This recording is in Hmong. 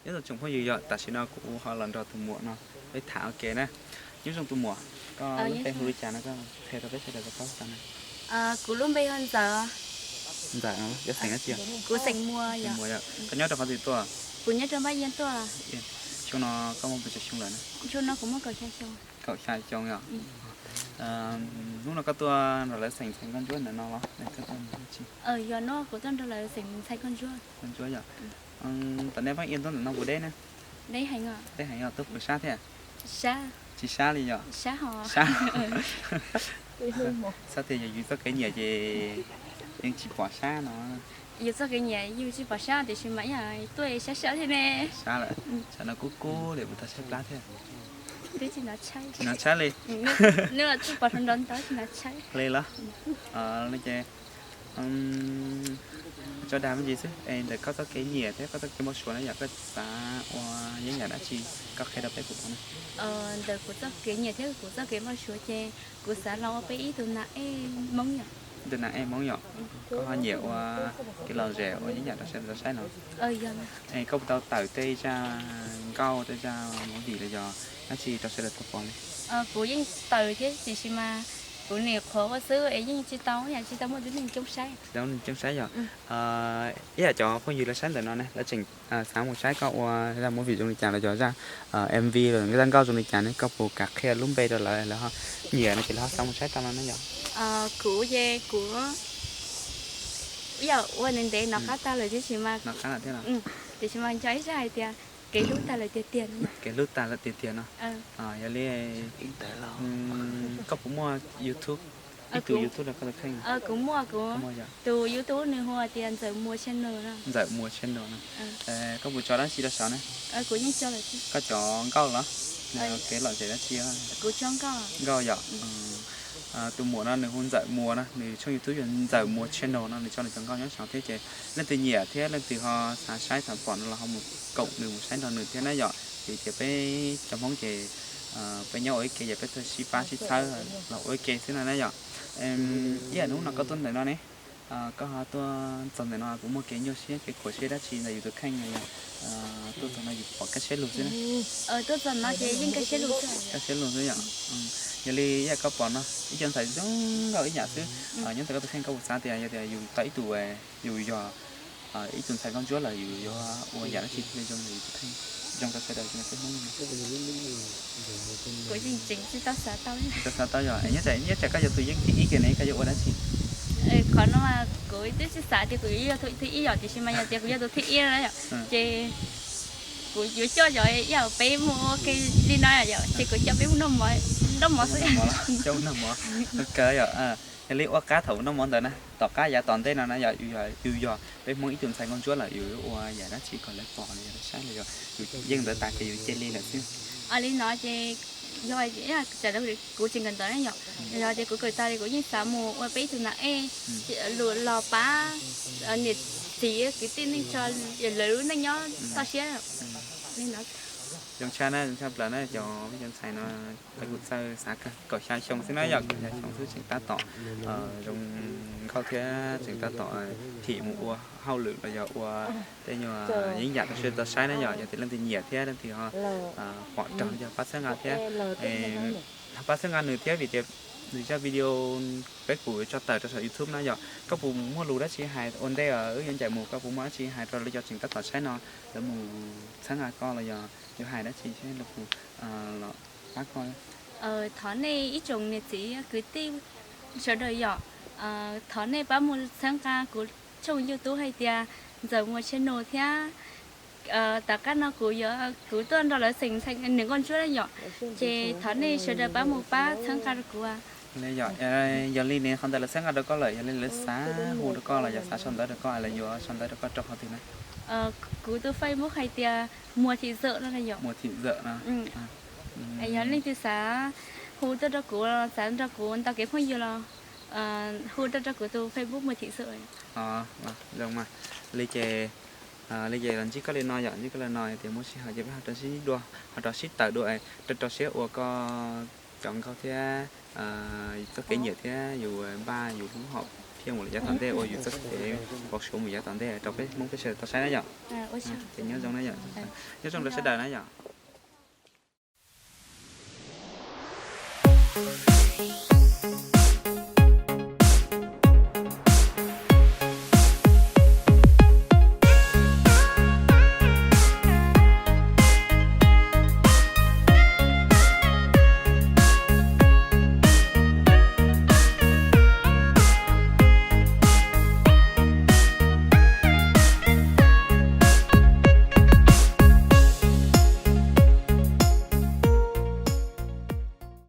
Nyob zoo tsoom phooj ywg, yog tam sim no kuv ho los nrog tus muam no peb tham ua ke na. Nyob zoo tus muam, koj lub npe hu li cas no, koj qhia rau peb sawv daws tau paub tau na. Kuv lub npe hu Ntxawm. Ntxawm no, yog xeem dab tsi? Kuv xeem Muas. Koj nyob rau qhov twg tuaj? Kuv nyob rau Npab Yias tuaj. Xyoo no koj muaj puas tsawg xyoo lawm na? Xyoo no kuv muaj kaum xya xyoo. Kaum xya xyoo yom. Hnub no koj tuaj nrog lawv xeem ntxhais nkauj ntsuab ntawm no los? Yog no kuv tuaj nrog lawv xeem ntxhais nkauj ntsuab. Nkauj ntsuab yom. Tom nej Npab Yias tuaj ntawm no puas deb na? Deb heev os. Deb heev os, tuaj puas sab thiab? Tsis sab li yom. Sab. Xav tias yog yus txoj kev nyiam ces yeej tsis pom sab no. Yus txoj kev nyiam yus tsis pom sab tiam sis mas ib yam tuaj sab sab thiab ne. Sab lawm, tsam no kub kub li puas tau tshaib plab thiab? Tsis hnov tshaib li. Li los? Tso dag me ntsis xwb, es ntawm koj txoj kev nyiam thiab koj txoj kev npau suav na yom, koj xav ua yeeb yam dab tsi, koj qhia rau peb kuv paub na. Ntawm kuv txoj kev nyiam thiab kuv txoj kev npau suav ces kuv xav los ua peb ib tug nas ej Hmoob yom. Tus nas ej Hmoob yom. Koj ho nyiam ua kev lom zem ua yeeb yam rau sawv daws tau saib no? Es koj puas tau tawm tej zaj nkauj tej zaj movie los yog dab tsi rau sawv daws tau pom li? Kuv yeej tawm thiab tiam sis mas kuv nim qhuav ua xwb es yeej tsis tau, yam tsis tau muaj tib neeg coob saib. Tsis tau neeg coob saib yom. Ib yam cov phooj ywg lawv saib ntawm no ne, lawv tseem xav mus saib koj ua zaj movie zoo li cas los yog zaj MV los zaj nkauj zoo li cas ne, koj puas kam qhia lub npe rau lawv, lawv ho nyiam no ces lawv ho xav mus saib tau no na yom? Kuv ces kuv yam ua ntev ntev no qab tag lawm tiam sis mas, tiam sis mas nco ib zaj hais tias kev hlub tag lawm tiag tiag. Kev hlub tag lawm tiag tiag no. Yog li koj puas muaj YouTube, ib tug YouTube rau koj tus kheej? Kuv muaj, kuv tus YouTube nws hu tias Ntxawm Muas Channel no. Ntxawm Muas Channel no. Koj puas tso dab tsi rau saum na? Koj cov nkauj los? Kev lom zem dab tsi? Kuv tso nkauj. Nkauj yom. Tus muam no nws hu Ntxawm Muas no, nws tshooj YouTube yog Ntxawm Muas Channel no, nws tso nws cov nkauj nyob saud thiab ces leej twg nyiam thiab leej twg ho xav saib thaum pom no los ho mus koom nws mus saib nrog nws thiab na yom. Vim tias peb cov Hmoob ces peb nyob ua ib ke ces peb tuaj sib pab sib txhawb los ua ib ke xwb no na yom. Ib yam hnub no koj tuaj ntawm no ne, koj ho tuaj txog ntawm no puas muaj kev nyuaj siab kev khuam siab dab tsi ntawm yus tus kheej no yog tuaj txog no yus pom kaj siab lug xwb na? Kaj siab lug xwb yom. Yog li ib yam koj pom no ib co ntxhais zoo nkauj ib yam xwb, nyob ntawm koj tus kheej koj puas xav tias yog tias yus tau ib tug, yus yog ib tug ntxhais nkauj ntsuab lawm yus yuav ua yam dab tsi thiaj li zoo rau sawv daws peb Hmoob? Kuv yeej tseem tsis tau xav tau. Tsis tau xav tau yom. Nyob tsam koj yog tus yeej thib ib kiag ne koj yuav ua dab tsi? Qhov no mas kuv twb tsis xav tias kuv yuav yog tus thib ib yom, tiam sis mas yog tias kuv yog tus thib ib na yom ces kuv yuav coj cov ib yam peb mus ua ke li no yom, ces kuv coj peb mus noj mov, noj mov xwb. Coj mus noj mov. Yog li ua qab thaum noj mov ntawd na, tom qab yav tom ntej no na yom, yus yog peb Hmoob ib tug ntxhais nkauj ntsuab lawm yus yuav ua yam dab tsi kom lawv pom los yog lawv saib los yog yus yeej ntawd tas ces yus cia li lawm xwb? Li no ces yog kuv tseem kawm ntawv na yom, yog tias kuv kawm tag li kuv yeej xav mus ua peb ib tug nas ej los pab niam txiv kwv tij neej tsa lawv lub neej nyob toj siab li no. Zoo tshaj na, zoo tshaj plaws na cov ntxhais no. Kuv txawj xav kawg, kaum xya xyoo xwb na yom, kaum xya xyoo xwb tseem tab tom zoo nkauj thiab tseem tab tom thim mus ua hauj lwm los yog ua tej nyuag yeeb yam rau sawv daws tau saib na yom. Yog tias leej twg nyiam thiab leej twg ho pom raug no yog pab txhawb nqa thiab. Pab txhawb nqa nws thiab vim tias nws zaj video peb kuj tso tawm rau saum YouTube na yom. Koj puas muaj lus dab tsi hais ua ntej wb yuav ncaim mus, koj puas muaj dab tsi hais rau lawv cov tseem tab tom saib no, lawv mus txhawb nqa koj los yog yuav hais dab tsi seb lawv puas los pab koj? Thov nej ib tsoom niam txiv kwv tij sawv daws yom, thov nej pab mus txhawb nqa kuv tshooj YouTube hais tias Ntxawm Muas Channel thiab. Tom qab no kuv yuav, kuv tuaj nrog lawv xeem ntxhais nkauj ntsuab na yom, ces thov nej sawv daws pab mus pab txhawb nqa rau kuv. Yog li ne qhov ntawd lawv txhawb nqa rau koj lawm, yog li lawv xav hu rau koj los yog xav sau ntawv rau koj, lawv yuav sau ntawv rau koj rau qhov twg na? Kuv tus Facebook hais tias Muas Thim Zawm no na yom. Muas Thim Zawm no. Yog leej twg xav hu tuaj rau kuv, xav nrog kuv ntaus kev phooj ywg los hu tuaj rau kuv tus Facebook Muas Thim Zawm. Zoo mas. Li ces, li ces los ntsib koj li no yom, ntsib koj li no tias muaj sij hawm ces peb ho rau sib dua, ho rau sib tawm dua, rau rau siab ua koj cov nkauj thiab txoj kev nyiam thiab yus npaj yus lub hom thiaj mus lawm yav tom ntej ua yus txoj kev pauv suav mus yav tom ntej rau peb Hmoob peb sawv daws tau saib na yom. Ces nyob zoo na yom. Nyob zoo rau sawv daws na yom.